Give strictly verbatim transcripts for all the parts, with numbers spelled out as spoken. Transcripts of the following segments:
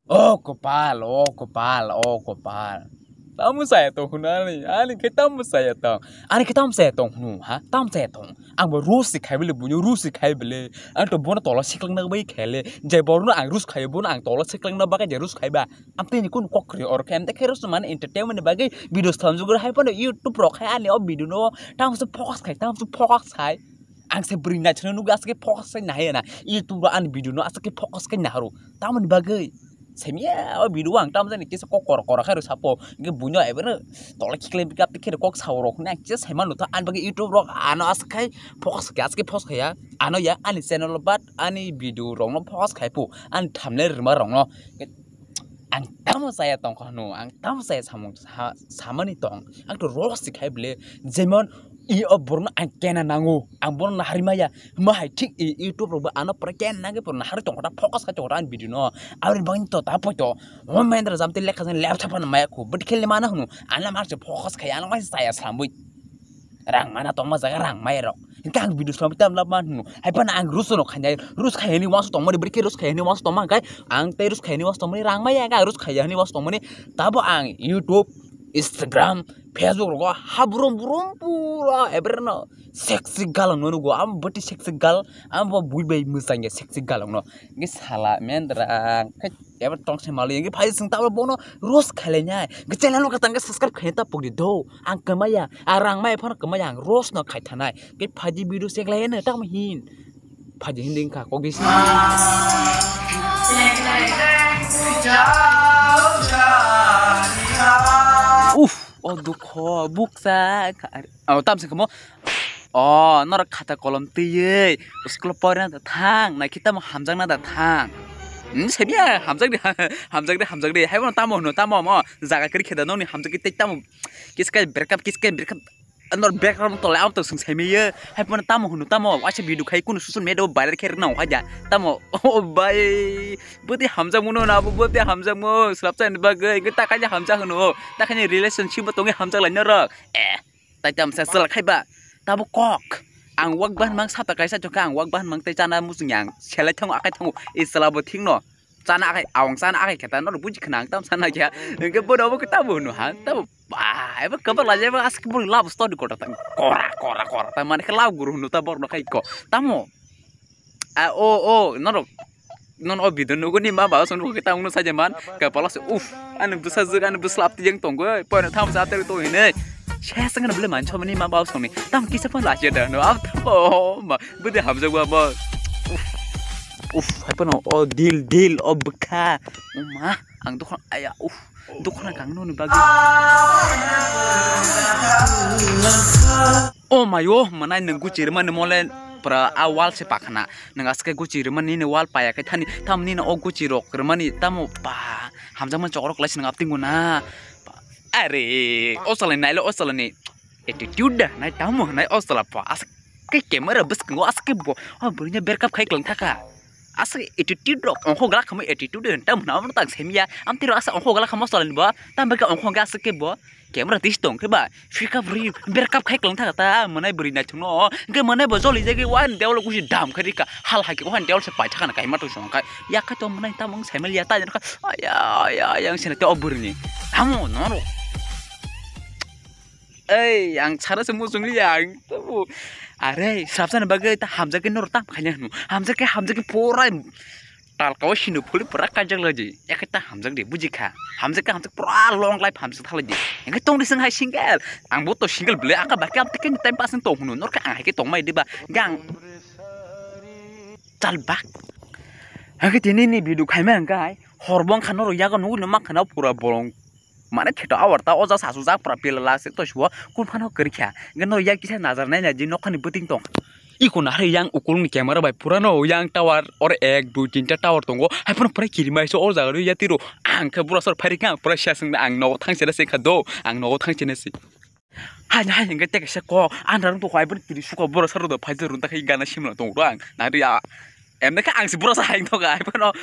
O kopal, o kopal, o kopal. Tamo saya tong hwno ani, ani khe tamo saya tong. Ani khe tamo saya tong hwno, ha? Tamo saya tong. Ang bo roast se khai bele buino, roast se khai bele. Ang to bono tola siklangna bai khaile. Je borno ang roast khai, bono ang tola siklangna bagwi je roast khai ba. Amtwi ni kun kok kri or khe, amtwi khe roast mane entertainment ni bagwi video slamjak ro hai phano YouTube rok khai ani o video no tamo se focus khai, tamo se focus khai. Ang se bwrwi naithokno nukgo, aswk khe focus khai nahaya na. YouTube o ani video no aswk khe focus khai naharo. Tamoni bagwi? Saimya o video o ang tamo jani kisa kok kora kora khai rw sapo. Hwnkhe buino eberno tola khiklai bikap khe kok sao rok hwnwi ang kisa saimano tha. Ani bagwi YouTube rok ano aswk khai focus khai, aswk khe focus khaiya. Ano ya ani channel o but ani video rokno focus khai phu. Ani thumbnail rwma rokno. Ang tamo chaya tongkha hwno, ang tamo chaya samung sa-, samani tong. Ang to roast se khai bele. Jemon i o borno ang kena nango, ang bono nahari maya. Hwma hai thik i YouTube rok bo ano pura kena nangwi pura nahari tongkha ta, focus khai tongkha ta ani video no. Aboni bagwi to ta poi to. O Mahendra Jamti lekha jani laptop ano maya khu, but khele mana hwno. Ano mak se focus khai, ano mak se chaya sambui. Rang mana tongma jaga rang mai rok. Hwnkhe ang video slamwi tam labma hwno. Hai phano ang roast no khainai. Roast khaiyani wansuk tongmani, bwrwi khe roast khaiyani wansuk tongma hwnkhe ang tei roast khaiyani wansuk tongmani rang maya, ang roast khaiyani wansuk tongmani. Tabo ang YouTube, Instagram, Facebook rogo ha burum burum pura ebreno sexy girl ang no nugo. Amo bwtwi sexy girl, amo bo bui bai mwchangya sexy girl ang no. Hwnkhe sala Mahendra khe eba tong se mali, hwnkhe phai chwng tabuk bono roast khailai nai. Hwnkhe channel no kha tang khe subscribe khaina ta pokdi do. Ang kwmaya, ang rang maya phano kwmaya, ang roast no khai thanai. Hwnkhe phaidi video check lai no tamo hin. Phaidi hindi wngkha kok di sini. Uff, o dukho, buksa. O, tam se kamo. O, norok khata kolom twiwi school porna da thang, naikhe tamo hamjakna da thang. Hmm, saimya, hamjak di, hamjak di, hamjak di. Hai bono tamo hwno, tamo mo, jaga kwrwi khe da nokni hamjak khe tei tamo. Kiska breakup, kiska breakup. Nor background tole auto swng saimaya. Hai bono tamo hwno, tamo waisa video khai kunu social media o viral khe rwna hokha ja. Tamo, o bai, bwtwi hamjakmano na abo, bwtwi hamjakmo, swrapsa ni bagwi, hwnkhe ta khaini hamjak hwno, ta khaini relationship bo tongwi hamjak lai norok. Eh. Tai tamo sa chwla khai ba. Tabo kok. Ang wak bahan mang sata kaisa chokha, ang wak bahan mang tei chana muchungya ang selai thango, akai thango. I chwla bo thikno. Chana akai, awang chana akai khe ta norok buji khna ang tamo sana khe. Hwnkhe bono obo khe tamo hwno ha. Tamo ba, ebo kwbang lai ebo aswk bwrwi love story kora ta. Kora, kora, kora. Ta mane khe love guru hwno ta borno khai ko. Tamo. A, o, o, norok, nono o video nuguni ma baba song nugwi tamo no saja man, kapala se, uff, ani bwsajwk, ani bwsla apti jeng tongo, poino tham sa apti to hine, se sengno bele mancho mani ma baba song ni, tam kisa pon la je da no, ap, o, ma, bwde hamjak ba, ba, uff, uff, hai pono, o, dil, dil, o, bwkha, o, ma, ang dukhan, aya, uff. Dukhan kang noni bagwi. O mayo, manai nwng guchi rwmani mole pura a wall se pakhana. Nwng aske guchi rwmani nini wall paya khe thani, tam nini o guchi rok rwmani tamo pa hamjakmani chokrok lai se nwng aptingo na. Are, o salai nailo o salai ni attitude da nai tamo nai o sala pa as ke camera bwskango as ke bo o bwrwini breakup khai kwlwng thaka. Aswk attitude rok ongkho glak khamwi attitude hwn tamo hwnna omono tang saimya. Amtwi rok aswk ongkho glak khamwi salani bo. Tamo khe ongkho hwnkhe aswk khe bo camera tisi tong khe ba pickup rwi breakup khai kwlwng thaka ta mwnai bwrwi naithokno. Hwnkhe mwnai bo joli jagwi uaini dewalo kusi dam khai rikha. Hal hai khe uaini dewal se paithakna kaima tong song kha. Yak khai tong mwnai tamo wng saimaliya ta jani kha. Aya aya aya wng sene tei o bwrwini. Tamo norok. Ei, ang sana se muchung liya, ang tamo. Are, swrapsani bagwi ta hamjakhe norok tam khaina hwno. Hamjakhe, hamjakhe pura talkao sino phuli pura kajak laji. Eke ta hamjak di, buji kha. Hamjakhe, hamjak pura long life hamjak thala di. Engke tong di seng hai single. Ang bo to single bele, aka bakhe am teke time pass tong hwno. Norok ang hai khe tong mai diba. Gang. Chal bak. Hake tini ni video khaima hwnkhe hai. Horbong kha norok yago nugui no mak khana pura bolong. Mane theto awar ta o ja sasu jak pura pila la se to subo kun phano kwrwi kha. Hwnkhe no yak kisa nazar nai nai di nokhani bwtwing tong. Iko nahari yang ukulung ni camera bai pura no yang tower or ek dui tinta tower tongo. Hai phano pura kiri mai se o jaga rwi yatiro. Ang khe bura sor phari kha ang pura sia sengna ang nogo thang sena se kha do. Ang nogo thang sena se. Hai hai hwnkhe tei kaisa kok ang rang tong hai phano kiri suka bura sor do phai rung ta khai gana simla tong rang. Nahari ya. Em khe ang se bura sa hai tong hai phano.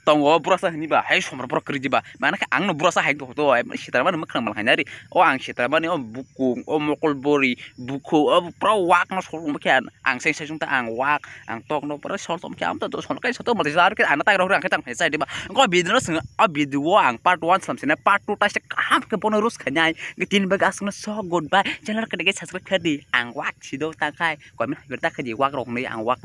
tongo o bwrasa hwnwi ba hai somar borok kwrwi di ba. Mane khe ang no bwrasa hai tong to, sitra mani mwkhang mal hai nari. O ang sitra mani o bukung, o mokol bori, bukhu, o pura wak no sol tong khe ang seng seng ta ang wak, ang tok no pura sol tong khe ang to sol kai sol to mate jar khe ang tak rok ang khe tang hai chai di ba. Ko video no swngo, o video o ang part one slam sene part two ta se kaham khe bono roast khainai. Tin bagwi aswkno so goodbye. Channel khe subscribe khe di. Ang wak sido ta khai. Comment hai ta khai di wak rok ni ang wak